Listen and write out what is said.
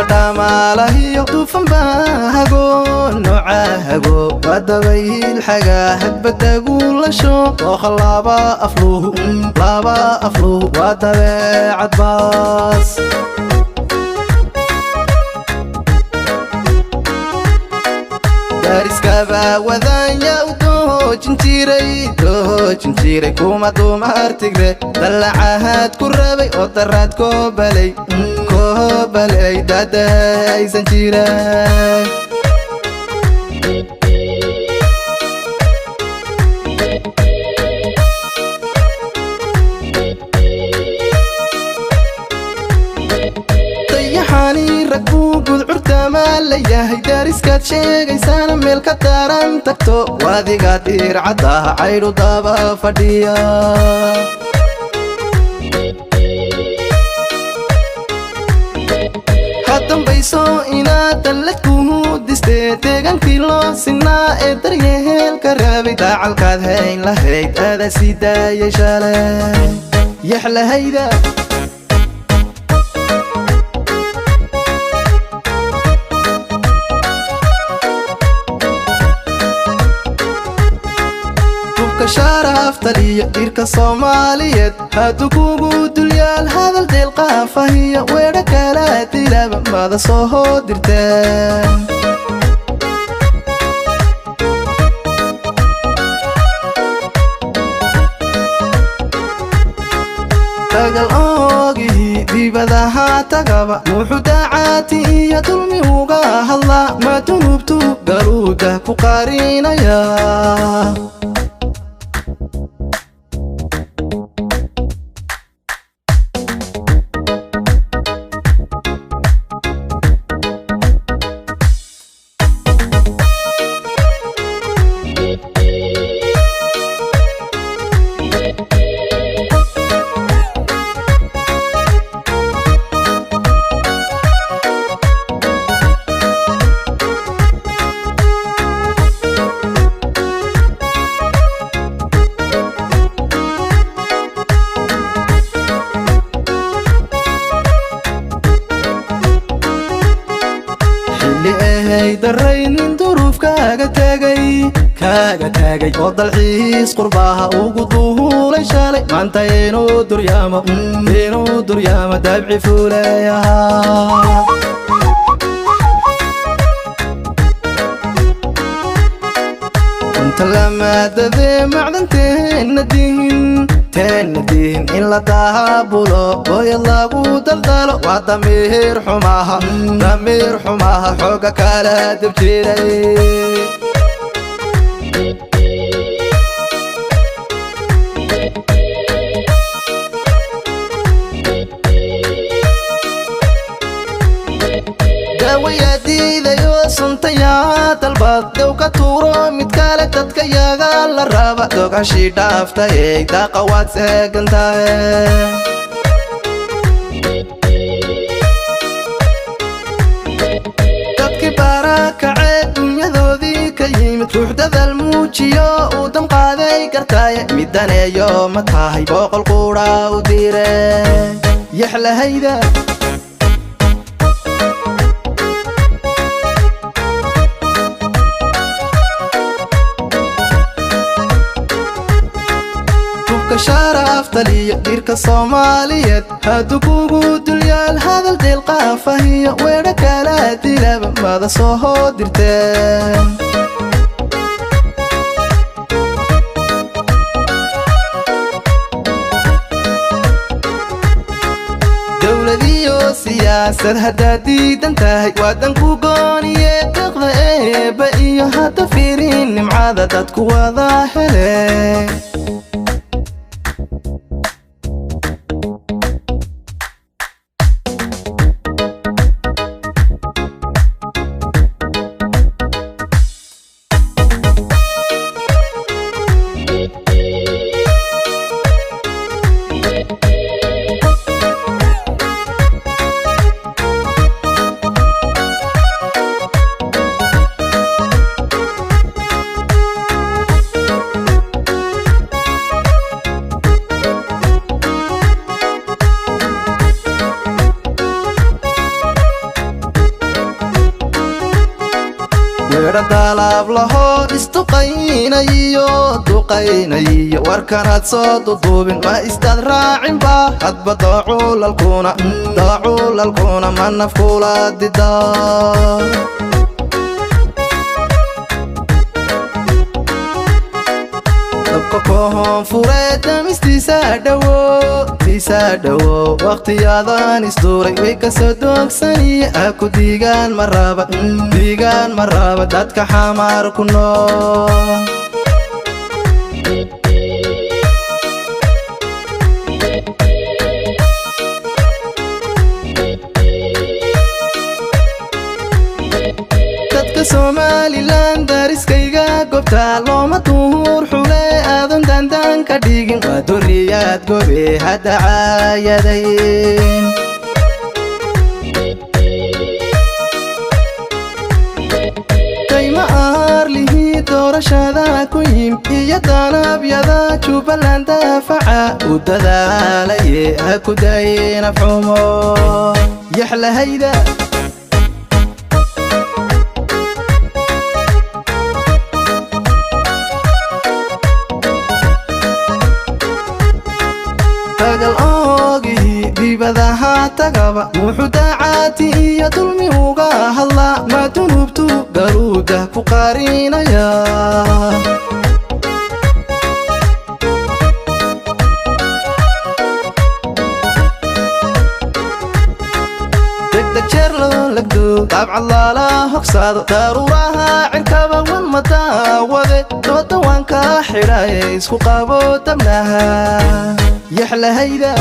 Dhamaalahiyo duufan baa hago nooca hago, waa dabayl xagaa hadbadaguulasho dooqa laba afluhu, laba afluhu waa dabeecad baas. Dariskaba wadanya u doojin jiray, doojin jiray kuma dumar tigre dallacahaad ku rabay oo daraad koobalay, koobalay dadaysan jiray. Dayaxani rag buu gudcurtama layahay, dariskaad sheegaysaana meel ka daran tagto, waadiga diircaddaha caydhu daba fadhiya. Ha dambayso inaad dallad kuhu distee, deegaankii loo sinaa ee daryeelka rabay, daacalkaad hayn lahayd adaa sii daayay shalay yaxlahayda. Hubka sharaftaliyo dhirka Soomaaliyeed hadduu kugu dulyaal hadal deelqaafahiyo weedho kala dilaba mada soo hoodirteen. Dagal oogihii dibadaha tagaba wuxuu dacaati iyo dulmi uga hadlaa, ma dunubtu galuuda ku qarinaya. Xilli ahay daray nin duruuf kaaga tegay, kaaga tagay oo dalxiis qurbaha ugu duulay shalay, maanta inuu duryaamo, inuu duryaamo dabci fuulayaha. Inta lamaadadee macdanteenna dihin, teenna dihin in la daabulo booyad lagu daldalo waa damiir xumaha, damiir xumaha xooga kala dab jiray. Daawayaa diidayo suntayaa dalbad dow ka tuuro mid kale dadka yaga la raba dogashii dhaaftayey daaqa waad seegantahe. Dadkii barakacee dunyadoodii ka yimid ruux dadaal muujiyo uu damqaaday gartaaye, midaneeyo ma tahay 100 quudha u dire yaxlahayda. Hubka sharaftaliyo dhirka Soomaaliyeed hadduu kugu dulyaal hadal deelqaafahiyo weedho kala dilaba mada soo hoodirteen. Dowladiyo siyaasad haddaad diidan tahay waadan ku gooniye deeqda eebba iyo hadda Ducada dadku wada hele. Weedha daalaab lahoo isduqaynayo duqaynayo, warkanaad soo duduubin ma istaad raacinba. Hadba daaculalkuna daaculalkuna ma nafkula didaa. Dabka koonfureed damistiisa dhowo tiisa dhowo, waqtiyadan isduuray way kasoo doogsaniye. Aku diigaan ma raba, diigaan ma raba dadka Xamaar ku nool. Dadka Somalilan dariskayga gobta looma duhur xule, aadan daandaan ka dhigin, waa duriyaad gobe hadda caayadayn. Dayma aarlihii doorashada ku yim iyo danabyada Jubbaland daafaca u dadaalaye, ha ku dayin afxumo yaxlahayda. Tagal oogihii dibadaha tagaba wuxuu daacaati iyo dulmi uga hadlaa, ma dunubtu garuuda ku qarinaya. Degdeg jeer loo lagdo daabcad lala hogsaado, daruuraha cirkaba wan madaawade, dooda waan ka xidhaye isku qabo dabnaha yaxlahayda.